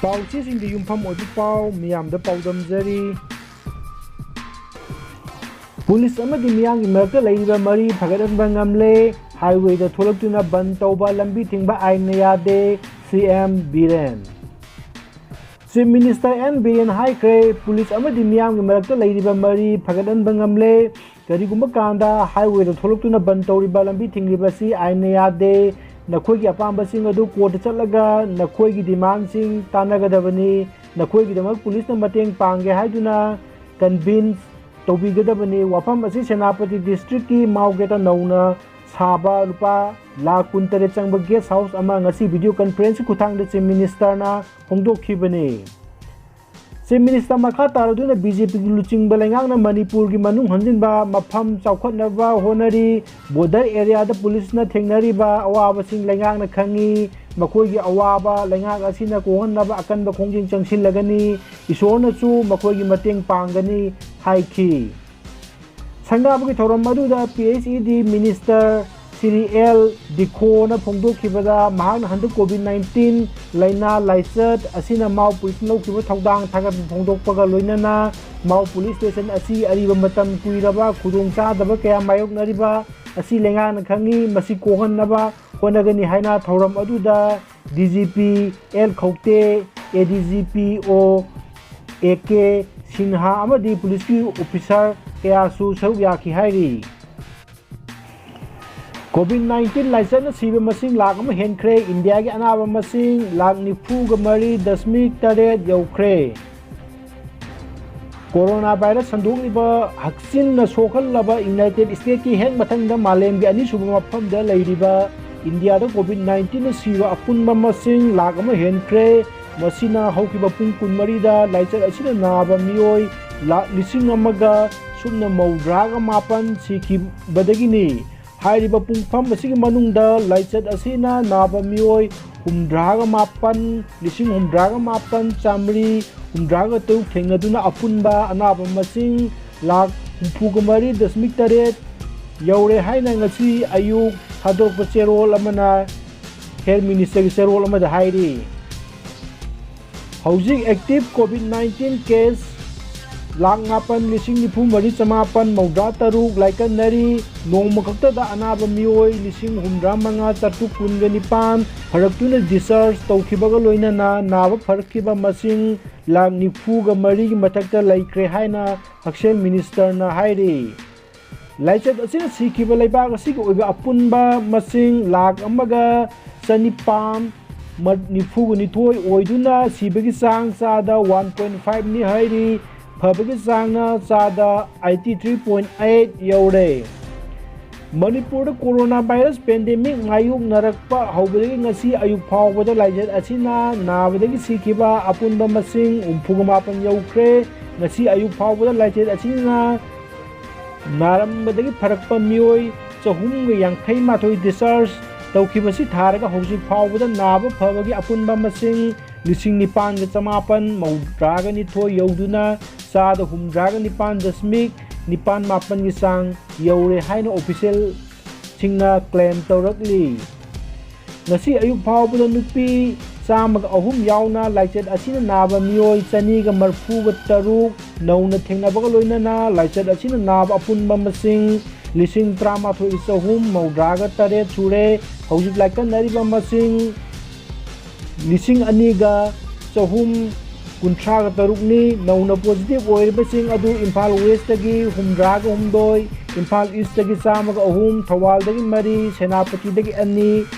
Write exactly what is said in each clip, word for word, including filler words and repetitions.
ꯄꯥꯎꯆꯦꯁꯤꯡꯗ ꯌꯨꯝꯐꯝ ꯑꯣꯏꯕ ꯄꯥꯎ ꯃꯤꯌꯥꯝꯗ ꯄꯥꯎꯗꯝꯖꯔꯤ꯫ ꯄꯨꯂꯤꯁ ꯑꯃꯗꯤ ꯃꯤꯌꯥꯝꯒꯤ ꯃꯔꯛꯇ ꯂꯩꯔꯤꯕ ꯃꯔꯤ ꯐꯒꯠꯍꯟꯕ ꯉꯝꯂꯦ꯫ ꯍꯥꯏꯋꯦꯗ ꯊꯣꯛꯂꯛꯇꯨꯅ ꯕꯟ ꯇꯧꯕ, ꯂꯝꯕꯤ ꯊꯤꯡꯕ ꯑꯥꯏꯟꯅ ꯌꯥꯗꯦ, C M Biren. Chief minister N Biren ꯍꯥꯏꯈ꯭ꯔꯦ, ꯄꯨꯂꯤꯁ ꯑꯃꯗꯤ ꯃꯤꯌꯥꯝꯒꯤ ꯃꯔꯛꯇ ꯂꯩꯔꯤꯕ ꯃꯔꯤ ꯐꯒꯠꯍꯟꯕ ꯉꯝꯂꯦ꯫ ꯀꯔꯤꯒꯨꯝꯕ ꯀꯥꯟꯗ ꯍꯥꯏꯋꯦꯗ ꯊꯣꯛꯂꯛꯇꯨꯅ ꯕꯟ ꯇꯧꯔꯤꯕ, ꯂꯝꯕꯤ ꯊꯤꯡꯂꯤꯕ ꯑꯁꯤ ꯑꯥꯏꯟꯅ ꯌꯥꯗꯦ꯫ ꯅꯈꯣꯏꯒꯤ ꯑꯄꯥꯝꯕꯁꯤꯡ ꯑꯗꯨ ꯀꯣꯔꯠꯇ ꯆꯠꯂꯒ ꯅꯈꯣꯏꯒꯤ ꯗꯤꯃꯥꯟꯁꯤꯡ ꯇꯥꯟꯅꯒꯗꯕꯅꯤ꯫ ꯅꯈꯣꯏꯒꯤꯗꯃꯛ ꯄꯨꯂꯤꯁꯅ ꯃꯇꯦꯡ ꯄꯥꯡꯒꯦ ꯍꯥꯏꯗꯨꯅ ꯀꯟꯚꯤꯟꯁ ꯇꯧꯕꯤꯒꯗꯕꯅꯤ꯫ ꯋꯥꯐꯝ ꯑꯁꯤ ꯁꯦꯅꯥꯄꯇꯤ ꯗꯤꯁꯇ꯭ꯔꯤꯛꯀꯤ ꯃꯥꯎꯒꯦꯠꯇ ꯅꯧꯅ ꯁꯥꯕ ꯂꯨꯄꯥ ꯂꯥꯈ ꯀꯨꯟꯇꯔꯦꯠ ꯆꯪꯕ ꯒꯦꯁ ꯍꯥꯎꯁ ꯑꯃ ꯉꯁꯤ ꯚꯤꯗꯤꯑꯣ ꯀꯟꯐꯔꯦꯟꯁꯀꯤ ꯈꯨꯠꯊꯥꯡꯗ ꯆꯤꯐ ꯃꯤꯅꯤꯁꯇꯔꯅ ꯐꯣꯡꯗꯣꯛꯈꯤꯕꯅꯤ꯫ ꯆꯤꯐ ꯃꯤꯅꯤꯁꯇꯔ ꯃꯈꯥ ꯇꯥꯔꯗꯨꯅ ꯕꯤ ꯖꯦ ꯄꯤꯒꯤ ꯂꯨꯆꯤꯡꯕ ꯂꯩꯉꯥꯛꯅ ꯃꯅꯤꯄꯨꯔꯒꯤ ꯃꯅꯨꯡ ꯍꯟꯖꯤꯟꯕ ꯃꯐꯝ ꯆꯥꯎꯈꯠꯅꯕ ꯍꯣꯠꯅꯔꯤ꯫ ꯕꯣꯔꯗꯔ ꯑꯦꯔꯤꯌꯥꯗ ꯄꯨꯂꯤꯁꯅ ꯊꯦꯡꯅꯔꯤꯕ ꯑꯋꯥꯕꯁꯤꯡ ꯂꯩꯉꯥꯛꯅ ꯈꯪꯉꯤ꯫ ꯃꯈꯣꯏꯒꯤ ꯑꯋꯥꯕ ꯂꯩꯉꯥꯛ ꯑꯁꯤꯅ ꯀꯣꯛꯍꯟꯅꯕ ꯑꯀꯟꯕ ꯈꯣꯡꯖꯦꯜ ꯆꯪꯁꯤꯜꯂꯒꯅꯤ꯫ ꯏꯁꯣꯔꯅꯁꯨ ꯃꯈꯣꯏꯒꯤ ꯃꯇꯦꯡ ꯄꯥꯡꯒꯅꯤ ꯍꯥꯏꯈꯤ꯫ ꯁꯪꯒꯥꯕꯒꯤ ꯊꯧꯔꯝ ꯑꯗꯨꯗ ꯄꯤ ꯑꯩꯆ ꯏ ꯗꯤ ꯃꯤꯅꯤꯁꯇꯔ ꯁ꯭ꯔꯤ ꯑꯦꯜ ꯗꯤꯈꯣꯅ ꯐꯣꯡꯗꯣꯛꯈꯤꯕꯗ, ꯃꯍꯥꯛꯅ ꯍꯟꯗꯛ ꯀꯣꯚꯤꯗ ꯅꯥꯏꯟꯇꯤꯟ ꯂꯥꯏꯅꯥ ꯂꯥꯏꯆꯠ ꯑꯁꯤꯅ ꯃꯥꯎ ꯄꯨꯂꯤꯁꯅ ꯂꯧꯈꯤꯕ ꯊꯧꯗꯥꯡ ꯊꯥꯒꯠꯄ ꯐꯣꯡꯗꯣꯛꯄꯒ ꯂꯣꯏꯅꯅ ꯃꯥꯎ ꯄꯨꯂꯤꯁ ꯁ꯭ꯇꯦꯁꯟ ꯑꯁꯤ ꯑꯔꯤꯕ ꯃꯇꯝ ꯀꯨꯏꯔꯕ ꯈꯨꯗꯣꯡꯆꯥꯗꯕ ꯀꯌꯥ ꯃꯥꯌꯣꯛꯅꯔꯤꯕ ꯑꯁꯤ ꯂꯩꯉꯥꯛꯅ ꯈꯪꯏ꯫ ꯃꯁꯤ ꯀꯣꯛꯍꯟꯅꯕ ꯍꯣꯠꯅꯒꯅꯤ ꯍꯥꯏꯅ ꯊꯧꯔꯝ ꯑꯗꯨꯗ ꯗꯤ ꯖꯤ ꯄꯤ ꯑꯦꯜ ꯈꯧꯇꯦ, ꯑꯦ ꯗꯤ ꯖꯤ ꯄꯤ ꯑꯣ ꯑꯦ ꯀꯦ ꯁꯤꯟꯍꯥ ꯑꯃꯗꯤ ꯄꯨꯂꯤꯁꯀꯤ ꯑꯣꯐꯤꯁꯥꯔ ꯀꯌꯥꯁꯨ ꯁꯔꯨꯛ ꯌꯥꯈꯤ ꯍꯥꯏꯔꯤ꯫ ꯀꯣꯚꯤꯗ ꯅꯥꯏꯟꯇꯤꯟ ꯂꯥꯏꯆꯠꯅ ꯁꯤꯕ ꯃꯁꯤꯡ ꯂꯥꯈ ꯑꯃ ꯍꯦꯟꯈ꯭ꯔꯦ꯫ ꯏꯟꯗꯤꯌꯥꯒꯤ ꯑꯅꯥꯕ ꯃꯁꯤꯡ ꯂꯥꯈ ꯅꯤꯐꯨꯒ ꯃꯔꯤ ꯗꯁꯃꯤꯛ ꯇꯔꯦꯠ ꯌꯧꯈ꯭ꯔꯦ꯫ ꯀꯣꯔꯣꯅꯥ ꯚꯥꯏꯔꯁ ꯁꯟꯗꯣꯛꯂꯤꯕ ꯍꯛꯆꯤꯟꯅ ꯁꯣꯛꯍꯜꯂꯕ ꯌꯨꯅꯥꯏꯇꯦꯗ ꯁ꯭ꯇꯦꯠꯀꯤ ꯍꯦꯛ ꯃꯊꯪꯗ ꯃꯥꯂꯦꯝꯒꯤ ꯑꯅꯤꯁꯨꯕ ꯃꯐꯝꯗ ꯂꯩꯔꯤꯕ ꯏꯟꯗꯤꯌꯥꯗ ꯀꯣꯚꯤꯗ ꯅꯥꯏꯟꯇꯤꯟꯅ ꯁꯤꯕ ꯑꯄꯨꯟꯕ ꯃꯁꯤꯡ ꯂꯥꯈ ꯑꯃ ꯍꯦꯟꯈ꯭ꯔꯦ꯫ ꯃꯁꯤꯅ ꯍꯧꯈꯤꯕ ꯄꯨꯡ ꯀꯨꯟꯃꯔꯤꯗ ꯂꯥꯏꯆꯠ ꯑꯁꯤꯅ ꯅꯥꯕ ꯃꯤꯑꯣꯏ ꯂꯥꯈ ꯂꯤꯁꯤꯡ ꯑꯃꯒ ꯁꯨꯞꯅ ꯃꯧꯗ꯭ꯔꯥꯒ ꯃꯥꯄꯟ ꯁꯤꯈꯤꯕꯗꯒꯤꯅꯤ꯫ ꯍꯥꯏꯔꯤꯕ ꯄꯨꯡꯐꯝ ꯑꯁꯤꯒꯤ ꯃꯅꯨꯡꯗ ꯂꯥꯏꯆꯠ ꯑꯁꯤꯅ ꯅꯥꯕ ꯃꯤꯑꯣꯏ ꯍꯨꯝꯗ꯭ꯔꯥꯒ ꯃꯥꯄꯟ, ꯂꯤꯁꯤꯡ ꯍꯨꯝꯗ꯭ꯔꯥꯒ ꯃꯥꯄꯟ ꯆꯥꯃꯔꯤ ꯍꯨꯝꯗ꯭ꯔꯥꯒ ꯇꯔꯨꯛ ꯊꯦꯡꯅꯗꯨꯅ ꯑꯄꯨꯟꯕ ꯑꯅꯥꯕ ꯃꯁꯤꯡ ꯂꯥꯈ ꯍꯨꯝꯐꯨꯒ ꯃꯔꯤ ꯗꯁꯃꯤꯛ ꯇꯔꯦꯠ ꯌꯧꯔꯦ ꯍꯥꯏꯅ ꯉꯁꯤ ꯑꯌꯨꯛ ꯊꯥꯗꯣꯔꯛꯄ ꯆꯦꯔꯣꯜ ꯑꯃꯅ ꯍꯦꯜꯊ ꯃꯤꯅꯤꯁꯇꯔꯒꯤ ꯆꯦꯔꯣꯜ ꯑꯃꯗ ꯍꯥꯏꯔꯤ꯫ ꯍꯧꯖꯤꯛ active COVID nineteen case lakh ꯃꯥꯄꯟ ꯂꯤꯁꯤꯡ ꯅꯤꯐꯨ ꯃꯔꯤ ꯆꯃꯥꯄꯟ ꯃꯧꯗ꯭ꯔꯥ ꯇꯔꯨꯛ ꯂꯥꯏꯀꯠꯅꯔꯤ꯫ ꯅꯣꯡꯃ ꯈꯛꯇꯗ ꯑꯅꯥꯕ ꯃꯤꯑꯣꯏ ꯂꯤꯁꯤꯡ ꯍꯨꯝꯗ꯭ꯔꯥ ꯃꯉꯥ ꯆꯥꯇ꯭ꯔꯨꯛ ꯀꯨꯟꯒ ꯅꯤꯄꯥꯟ ꯐꯔꯛꯇꯨꯅ discharge ꯇꯧꯈꯤꯕꯒ ꯂꯣꯏꯅꯅ ꯅꯥꯕ ꯐꯔꯛꯈꯤꯕ ꯃꯁꯤꯡ ꯂꯥꯈ ꯅꯤꯐꯨꯒ ꯃꯔꯤꯒꯤ ꯃꯊꯛꯇ ꯂꯩꯈ꯭ꯔꯦ ꯍꯥꯏꯅ ꯍꯛꯁꯦꯜ minister ꯅ ꯍꯥꯏꯔꯤ꯫ ꯂꯥꯏꯆꯠ ꯑꯁꯤꯅ ꯁꯤꯈꯤꯕ ꯂꯩꯕꯥꯛ ꯑꯁꯤꯒꯤ ꯑꯣꯏꯕ ꯑꯄꯨꯟꯕ ꯃꯁꯤꯡ ꯂꯥꯈ ꯑꯃꯒ ꯆꯅꯤꯄꯥꯟ ꯅꯤꯐꯨꯒ ꯅꯤꯊꯣꯏ ꯑꯣꯏꯗꯨꯅ ꯁꯤꯕꯒꯤ ꯆꯥꯡ ꯆꯥꯗ one point five ꯅꯤ ꯍꯥꯏꯔꯤ꯫ ꯐꯕꯒꯤ ꯆꯥꯡꯅ ꯆꯥꯗ eighty three point eight ꯌꯧꯔꯦ꯫ ꯃꯅꯤꯄꯨꯔꯗ corona virus pandemic ꯃꯥꯌꯣꯛꯅꯔꯛꯄ ꯍꯧꯕꯗꯒꯤ ꯉꯁꯤ ꯑꯌꯨꯛ ꯐꯥꯎꯕꯗ ꯂꯥꯏꯆꯠ ꯑꯁꯤꯅ ꯅꯥꯕꯗꯒꯤ ꯁꯤꯈꯤꯕ ꯑꯄꯨꯟꯕ ꯃꯁꯤꯡ ꯍꯨꯝꯐꯨꯒ ꯃꯥꯄꯟ ꯌꯧꯈ꯭ꯔꯦ꯫ ꯉꯁꯤ ꯑꯌꯨꯛ ꯐꯥꯎꯕꯗ ꯂꯥꯏꯆꯠ ꯑꯁꯤꯅ ꯅꯥꯔꯝꯕꯗꯒꯤ ꯐꯔꯛꯄ ꯃꯤꯑꯣꯏ ꯆꯍꯨꯝꯒ ꯌꯥꯡꯈꯩ ꯃꯥꯊꯣꯏ discharge ꯇꯧꯈꯤꯕꯁꯤ ꯊꯥꯔꯒ ꯍꯧꯖꯤꯛ ꯐꯥꯎꯕꯗ ꯅꯥꯕ ꯐꯕꯒꯤ ꯑꯄꯨꯟꯕ ꯃꯁꯤꯡ ꯂꯤꯁꯤꯡ ꯅꯤꯄꯥꯟꯒ ꯆꯃꯥꯄꯟ ꯃꯧꯗ꯭ꯔꯥꯒ ꯅꯤꯊꯣꯏ ꯌꯧꯗꯨꯅ ꯆꯥꯗ ꯍꯨꯝꯗ꯭ꯔꯥꯒ ꯅꯤꯄꯥꯟ ꯗꯁꯃꯤꯛ ꯅꯤꯄꯥꯟ ꯃꯥꯄꯟꯒꯤ ꯆꯥꯡ ꯌꯧꯔꯦ ꯍꯥꯏꯅ official ꯁꯤꯡꯅ claim ꯇꯧꯔꯛꯂꯤ꯫ ꯉꯁꯤ ꯑꯌꯨꯛ ꯐꯥꯎꯕꯗ ꯅꯨꯄꯤ ꯆꯥꯝꯃꯒ ꯑꯍꯨꯝ ꯌꯥꯎꯅ ꯂꯥꯏꯆꯠ ꯑꯁꯤꯅ ꯅꯥꯕ ꯃꯤꯑꯣꯏ ꯆꯅꯤꯒ ꯃꯔꯤꯐꯨꯒ ꯇꯔꯨꯛ ꯅꯧꯅ ꯊꯦꯡꯅꯕꯒ ꯂꯣꯏꯅꯅ ꯂꯥꯏꯆꯠ ꯑꯁꯤꯅ ꯅꯥꯕ ꯑꯄꯨꯟꯕ ꯃꯁꯤꯡ ꯂꯤꯁꯤꯡ ꯇꯔꯥꯃꯥꯊꯣꯏ ꯆꯍꯨꯝ ꯃꯧꯗ꯭ꯔꯥꯒ ꯇꯔꯦꯠ ꯁꯨꯔꯦ꯫ ꯍꯧꯖꯤꯛ ꯂꯥꯏꯀꯠꯅꯔꯤꯕ ꯃꯁꯤꯡ ꯂꯤꯁꯤꯡ ꯑꯅꯤꯒ ꯆꯍꯨꯝ ꯀꯨꯟꯊ꯭ꯔꯥꯒ ꯇꯔꯨꯛꯅꯤ꯫ ꯅꯧꯅ positive ꯑꯣꯏꯔꯤꯕꯁꯤꯡ ꯑꯗꯨ ꯏꯝꯐꯥꯜ Westꯇꯒꯤ ꯍꯨꯝꯗ꯭ꯔꯥꯒ ꯍꯨꯝꯗꯣꯏ, ꯏꯝꯐꯥꯜ Eastꯇꯒꯤ ꯆꯥꯝꯃꯒ ꯑꯍꯨꯝ, ꯊꯧꯕꯥꯜꯗꯒꯤ ꯃꯔꯤ, ꯁꯦꯅꯥꯄꯇꯤꯗꯒꯤ ꯑꯅꯤ,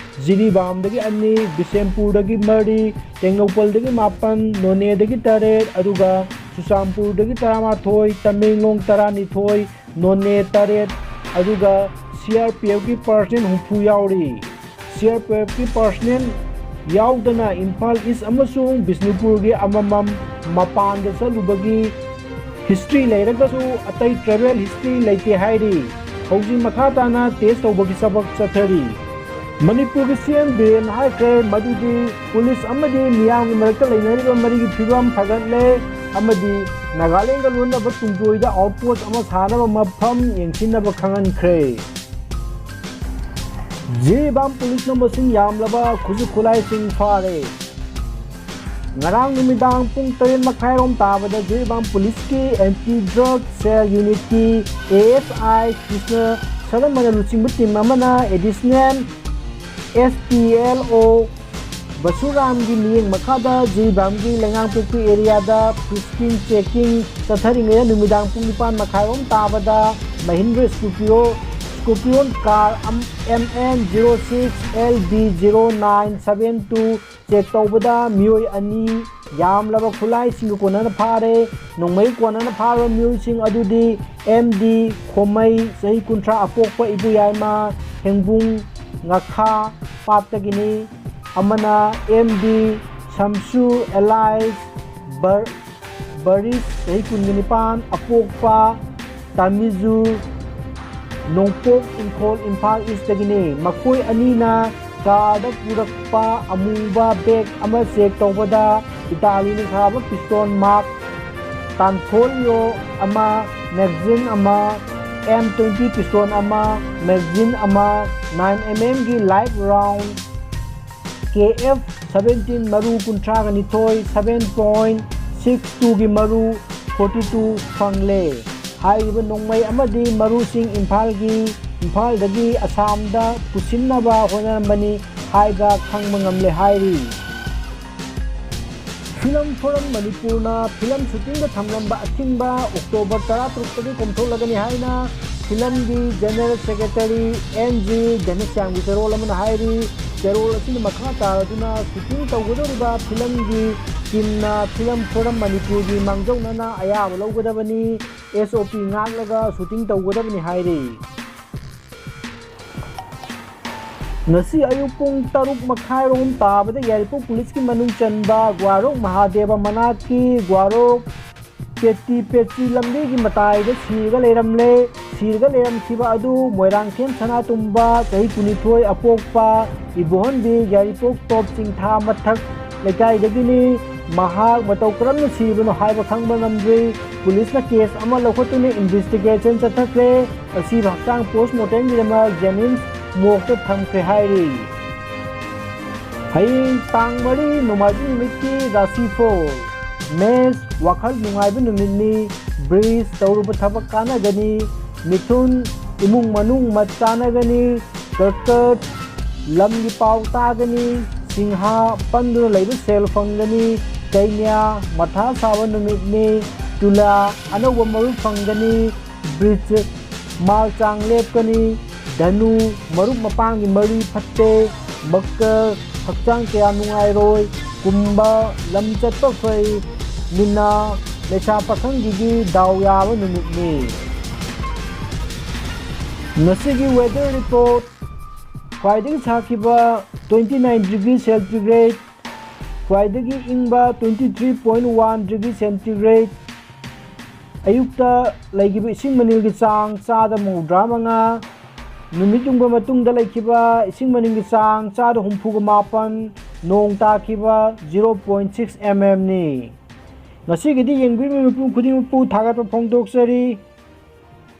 ꯖꯤꯔꯤꯕꯥꯝꯗꯒꯤ ꯑꯅꯤ, ꯕꯤꯁꯦꯝꯄꯨꯔꯗꯒꯤ ꯃꯔꯤ, ꯇꯦꯡꯅꯧꯄꯜꯗꯒꯤ ꯃꯥꯄꯟ, ꯅꯣꯅꯦꯗꯒꯤ ꯇꯔꯦꯠ, ꯑꯗꯨꯒ ꯆꯨꯔꯆꯥꯟꯄꯨꯔꯗꯒꯤ ꯇꯔꯥꯃꯥꯊꯣꯏ, ꯇꯃꯦꯡꯂꯣꯡ ꯇꯔꯥꯅꯤꯊꯣꯏ, ꯅꯣꯅꯦ ꯇꯔꯦꯠ, ꯑꯗꯨꯒ CRPFꯀꯤ personnel ꯍꯨꯝꯐꯨ ꯌꯥꯎꯔꯤ꯫ CRPFꯀꯤ personnel ꯌꯥꯎꯗꯅ ꯏꯝꯐꯥꯜ East ꯑꯃꯁꯨꯡ ꯕꯤꯁꯅꯨꯄꯨꯔꯒꯤ ꯑꯃꯃꯝ ꯃꯄꯥꯟꯗ ꯆꯠꯂꯨꯕꯒꯤ history ꯂꯩꯔꯒꯁꯨ ꯑꯇꯩ travel history ꯂꯩꯇꯦ ꯍꯥꯏꯔꯤ꯫ ꯍꯧꯖꯤꯛ ꯃꯈꯥ ꯇꯥꯅ test ꯇꯧꯕꯒꯤ ꯊꯕꯛ ꯆꯠꯊꯔꯤ꯫ ꯃꯅꯤꯄꯨꯔꯒꯤ CM ꯕꯤꯔꯦꯟꯅ ꯍꯥꯏꯈ꯭ꯔꯦ ꯃꯗꯨꯗꯤ ꯄꯨꯂꯤꯁ ꯑꯃꯗꯤ ꯃꯤꯌꯥꯝꯒꯤ ꯃꯔꯛꯇ ꯂꯩꯅꯔꯤꯕ ꯃꯔꯤꯒꯤ ꯐꯤꯕꯝ ꯐꯒꯠꯂꯦ ꯑꯃꯗꯤ ꯅꯥꯒꯥꯂꯦꯟꯒ ꯂꯣꯟꯅꯕ ꯇꯨꯡꯖꯣꯏꯗ outpost ꯑꯃ ꯁꯥꯅꯕ ꯃꯐꯝ ꯌꯦꯡꯁꯤꯟꯅꯕ ꯈꯪꯍꯟꯈ꯭ꯔꯦ꯫ ꯖꯤꯔꯤꯕꯥꯝ ꯄꯨꯂꯤꯁꯅ ꯃꯁꯤꯡ ꯌꯥꯝꯂꯕ ꯈꯨꯠꯁꯨ ꯈꯨꯠꯂꯥꯏꯁꯤꯡ ꯐꯥꯔꯦ꯫ ꯉꯔꯥꯡ ꯅꯨꯃꯤꯗꯥꯡ ꯄꯨꯡ ꯇꯔꯦꯠ ꯃꯈꯥꯏꯔꯣꯝ ꯇꯥꯕꯗ ꯖꯤꯔꯤꯕꯥꯝ ꯄꯨꯂꯤꯁꯀꯤ ꯑꯦꯟꯇꯤ ꯗ꯭ꯔꯒ ꯁꯦꯜ ꯌꯨꯅꯤꯠꯀꯤ ꯑꯦ ꯑꯦꯁ ꯑꯥꯏ ꯀ꯭ꯔꯤꯁꯅ ꯁꯔꯃꯅ ꯂꯨꯆꯤꯡꯕ ꯇꯤꯝ ꯑꯃꯅ ꯑꯦꯗꯤꯁꯅꯦꯜ ꯑꯦꯁ ꯄꯤ ꯑꯦꯜ ꯑꯣ ꯕꯁꯨꯔꯥꯝꯒꯤ ꯃꯤꯠꯌꯦꯡ ꯃꯈꯥꯗ ꯖꯤꯔꯤꯕꯥꯝꯒꯤ ꯂꯩꯉꯥꯡꯄꯣꯛꯄꯤ ꯑꯦꯔꯤꯌꯥꯗ ꯄ꯭ꯔꯤꯁꯀꯤꯡ ꯆꯦꯀꯤꯡ ꯆꯠꯊꯔꯤꯉꯩꯗ ꯅꯨꯃꯤꯗꯥꯡ ꯄꯨꯡ ꯅꯤꯄꯥꯟ ꯃꯈꯥꯏꯔꯣꯝ ꯇꯥꯕꯗ Mahindra Scorpio Scorpion car M N zero six L B zero nine seven two check ꯇꯧꯕꯗ ꯃꯤꯑꯣꯏ ꯑꯅꯤ ꯌꯥꯝꯂꯕ ꯈꯨꯠꯂꯥꯏꯁꯤꯡꯒ ꯀꯣꯟꯅꯅ ꯐꯥꯔꯦ꯫ ꯅꯣꯡꯃꯩ ꯀꯣꯟꯅꯅ ꯐꯥꯔꯕ ꯃꯤꯑꯣꯏꯁꯤꯡ ꯑꯗꯨꯗꯤ ꯑꯦꯝ ꯗꯤ ꯈꯣꯃꯩ, ꯆꯍꯤ ꯀꯨꯟꯊ꯭ꯔꯥ, ꯑꯄꯣꯛꯄ ꯏꯕꯨꯌꯥꯏꯃ ꯍꯦꯡꯕꯨꯡ ꯉꯥꯈꯥ ꯄꯥꯠꯇꯒꯤꯅꯤ꯫ ꯑꯃꯅ ꯑꯦꯝ ꯗꯤ ꯁꯝꯁꯨ ꯑꯦꯂꯥꯏꯁ ꯕꯔ-, ꯕꯔꯤꯁ, ꯆꯍꯤ ꯀꯨꯟꯒ ꯅꯤꯄꯥꯟ, ꯑꯄꯣꯛꯄ ꯇꯥꯃꯤꯖꯨ, ꯅꯣꯡꯄꯣꯛ ꯏꯪꯈꯣꯜ, ꯏꯝꯐꯥꯜ ꯏꯁꯇꯒꯤꯅꯤ꯫ ꯃꯈꯣꯏ ꯑꯅꯤꯅ ꯀꯥꯔꯗ ꯄꯨꯔꯛꯄ ꯑꯃꯨꯕ ꯕꯦꯒ ꯑꯃ ꯆꯦꯛ ꯇꯧꯕꯗ ꯏꯇꯥꯂꯤꯅ ꯁꯥꯕ ꯄꯤꯁꯇꯣꯟ ꯃꯥꯔꯛ ꯇꯥꯟꯐꯣꯂꯤꯑꯣ ꯑꯃ, ꯃꯦꯒꯖꯤꯟ ꯑꯃ, ꯑꯦꯝ ꯇ꯭ꯋꯦꯟꯇꯤ ꯄꯤꯁꯇꯣꯟ ꯑꯃ, ꯃꯦꯒꯖꯤꯟ ꯑꯃ, ꯅꯥꯏꯟ ꯑꯦꯝ ꯑꯦꯝꯒꯤ ꯂꯥꯏꯠ ꯔꯥꯎꯟ ꯀꯦ ꯑꯦꯐ ꯁꯕꯦꯟꯇꯤꯟ ꯃꯔꯨ ꯀꯨꯟꯊ꯭ꯔꯥꯒ ꯅꯤꯊꯣꯏ, ꯁꯕꯦꯟ ꯄꯣꯏꯟ ꯁꯤꯛꯁ ꯇꯨꯒꯤ ꯃꯔꯨ ꯐꯣꯔꯇꯤ ꯇꯨ ꯐꯪꯂꯦ꯫ ꯍꯥꯏꯔꯤꯕ ꯅꯣꯡꯃꯩ ꯑꯃꯗꯤ ꯃꯔꯨꯁꯤꯡ ꯏꯝꯐꯥꯜꯒꯤ, ꯏꯝꯐꯥꯜꯗꯒꯤ ꯑꯁꯥꯝꯗ ꯄꯨꯁꯤꯟꯅꯕ ꯍꯣꯠꯅꯔꯝꯕꯅꯤ ꯍꯥꯏꯕ ꯈꯪꯕ ꯉꯝꯂꯦ ꯍꯥꯏꯔꯤ꯫ ꯐꯤꯂꯝ ꯐꯣꯔꯝ ꯃꯅꯤꯄꯨꯔꯅ ꯐꯤꯂꯝ ꯁꯨꯇꯤꯡꯗ ꯊꯝꯂꯝꯕ ꯑꯊꯤꯡꯕ ꯑꯣꯛꯇꯣꯕꯔ ꯇꯔꯥꯇꯔꯨꯛꯇꯒꯤ ꯀꯣꯝꯊꯣꯛꯂꯒꯅꯤ ꯍꯥꯏꯅ ꯐꯤꯂꯝꯒꯤ ꯖꯦꯅꯔꯦꯜ ꯁꯦꯀ꯭ꯔꯦꯇꯔꯤ ꯑꯦꯟ ꯖꯤ ꯙꯅꯁ꯭ꯌꯥꯝꯒꯤ ꯆꯦꯔꯣꯜ ꯑꯃꯅ ꯍꯥꯏꯔꯤ꯫ ꯆꯦꯔꯣꯜ ꯑꯁꯤꯅ ꯃꯈꯥ ꯇꯥꯔꯗꯨꯅ ꯁꯨꯇꯤꯡ ꯇꯧꯒꯗꯧꯔꯤꯕ ꯐꯤꯂꯝꯒꯤ ꯇꯤꯝꯅ ꯐꯤꯂꯝ ꯐꯣꯔꯝ ꯃꯅꯤꯄꯨꯔꯒꯤ ꯃꯥꯡꯖꯧꯅꯅ ꯑꯌꯥꯕ ꯂꯧꯒꯗꯕꯅꯤ꯫ ꯑꯦꯁ ꯑꯣ ꯄꯤ ꯉꯥꯛꯂꯒ ꯁꯨꯇꯤꯡ ꯇꯧꯒꯗꯕꯅꯤ ꯍꯥꯏꯔꯤ꯫ ꯉꯁꯤ ꯑꯌꯨꯛ ꯄꯨꯡ ꯇꯔꯨꯛ ꯃꯈꯥꯏꯔꯣꯝ ꯇꯥꯕꯗ ꯌꯥꯏꯔꯤꯄꯣꯛ ꯄꯨꯂꯤꯁꯀꯤ ꯃꯅꯨꯡ ꯆꯟꯕ ꯒ꯭ꯋꯥꯔꯣꯛ ꯃꯍꯥꯗꯦꯕ ꯃꯅꯥꯛꯀꯤ ꯒ꯭ꯋꯥꯔꯣꯛ ꯄꯦꯇꯤ ꯄꯦꯇ꯭ꯔꯤ ꯂꯝꯕꯤꯒꯤ ꯃꯇꯥꯏꯗ ꯁꯤꯔꯒ ꯂꯩꯔꯝꯂꯦ꯫ ꯁꯤꯔꯒ ꯂꯩꯔꯝꯈꯤꯕ ꯑꯗꯨ ꯃꯣꯏꯔꯥꯡꯊꯦꯝ ꯁꯅꯥꯇꯣꯝꯕ, ꯆꯍꯤ ꯀꯨꯟꯅꯤꯊꯣꯏ, ꯑꯄꯣꯛꯄ ꯏꯕꯣꯍꯟꯕꯤ, ꯌꯥꯏꯔꯤꯄꯣꯛ ꯇꯣꯞ ꯆꯤꯡꯊꯥ ꯃꯊꯛ ꯂꯩꯀꯥꯏꯗꯒꯤꯅꯤ꯫ ꯃꯍꯥꯛ ꯃꯇꯧ ꯀꯔꯝꯅ ꯁꯤꯔꯤꯕꯅꯣ ꯍꯥꯏꯕ ꯈꯪꯕ ꯉꯝꯗ꯭ꯔꯤ꯫ ꯄꯨꯂꯤꯁꯅ ꯀꯦꯁ ꯑꯃ ꯂꯧꯈꯠꯇꯨꯅ ꯏꯟꯚꯦꯁꯇꯤꯒꯦꯁꯟ ꯆꯠꯊꯈ꯭ꯔꯦ꯫ ꯑꯁꯤꯕ ꯍꯛꯆꯥꯡ ꯄꯣꯁꯃꯣꯔꯇꯦꯝꯒꯤꯗꯃꯛ ꯖꯦꯅꯤꯝꯁ ꯃꯣꯔꯒꯇ ꯊꯝꯈ꯭ꯔꯦ ꯍꯥꯏꯔꯤ꯫ ꯍꯌꯦꯡ ꯇꯥꯡ ꯃꯔꯤ ꯅꯣꯡꯃꯥꯏꯖꯤꯡ ꯅꯨꯃꯤꯠꯀꯤ ꯔꯥꯁꯤꯐꯣꯜ꯫ ꯃꯦꯁ, ꯋꯥꯈꯜ ꯅꯨꯡꯉꯥꯏꯕ ꯅꯨꯃꯤꯠꯅꯤ꯫ ꯕ꯭ꯔꯤꯖ, ꯇꯧꯔꯨꯕ ꯊꯕꯛ ꯀꯥꯟꯅꯒꯅꯤ꯫ ꯃꯤꯊꯨꯟ, ꯏꯃꯨꯡ ꯃꯅꯨꯡ ꯃꯠ ꯆꯥꯅꯒꯅꯤ꯫ ꯀꯔꯀꯠ, ꯂꯝꯒꯤ ꯄꯥꯎ ꯇꯥꯒꯅꯤ꯫ ꯁꯤꯡꯍꯥ, ꯄꯟꯗꯨꯅ ꯂꯩꯕ ꯁꯦꯜ ꯐꯪꯒꯅꯤ꯫ ꯀꯩꯅ꯭ꯌꯥ, ꯃꯊꯥ ꯁꯥꯕ ꯅꯨꯃꯤꯠꯅꯤ꯫ ꯇꯨꯂꯥ, ꯑꯅꯧꯕ ꯃꯔꯨꯞ ꯐꯪꯒꯅꯤ꯫ ꯕ꯭ꯔꯤꯖ, ꯃꯥꯜ ꯆꯥꯡ ꯂꯦꯞꯀꯅꯤ꯫ ꯙꯅꯨ, ꯃꯔꯨꯞ ꯃꯄꯥꯡꯒꯤ ꯃꯔꯤ ꯐꯠꯇꯦ꯫ ꯃꯀꯔ, ꯍꯛꯆꯥꯡ ꯀꯌꯥ ꯅꯨꯡꯉꯥꯏꯔꯣꯏ꯫ ꯀꯨꯝꯕ, ꯂꯝ ꯆꯠꯄ ꯐꯩ꯫ ꯃꯤꯅꯥ, ꯂꯩꯁꯥ ꯄꯥꯈꯪꯒꯤꯗꯤ ꯗꯥꯎ ꯌꯥꯕ ꯅꯨꯃꯤꯠꯅꯤ꯫ ꯉꯁꯤꯒꯤ weather report: ꯈ꯭ꯋꯥꯏꯗꯒꯤ ꯁꯥꯈꯤꯕ twenty nine degree centigrade, ꯈ꯭ꯋꯥꯏꯗꯒꯤ ꯏꯪꯕ twenty three point one degree centigrade꯫ ꯑꯌꯨꯛꯇ ꯂꯩꯈꯤꯕ ꯏꯁꯤꯡ ꯃꯅꯤꯜꯒꯤ ꯆꯥꯡ ꯆꯥꯗ ꯃꯧꯗ꯭ꯔꯥ ꯃꯉꯥ꯫ ꯅꯨꯃꯤꯠ ꯌꯨꯡꯕ ꯃꯇꯨꯡꯗ ꯂꯩꯈꯤꯕ ꯏꯁꯤꯡ ꯃꯅꯤꯜꯒꯤ ꯆꯥꯡ ꯆꯥꯗ ꯍꯨꯝꯐꯨꯒ ꯃꯥꯄꯟ꯫ ꯅꯣꯡ ꯇꯥꯈꯤꯕ zero point six mm ꯅꯤ꯫ ꯉꯁꯤꯒꯤꯗꯤ ꯌꯦꯡꯕꯤꯔꯤꯕ ꯃꯤꯄꯨꯝ ꯈꯨꯗꯤꯡꯃꯛꯄꯨ ꯊꯥꯒꯠꯄ ꯐꯣꯡꯗꯣꯛꯆꯔꯤ꯫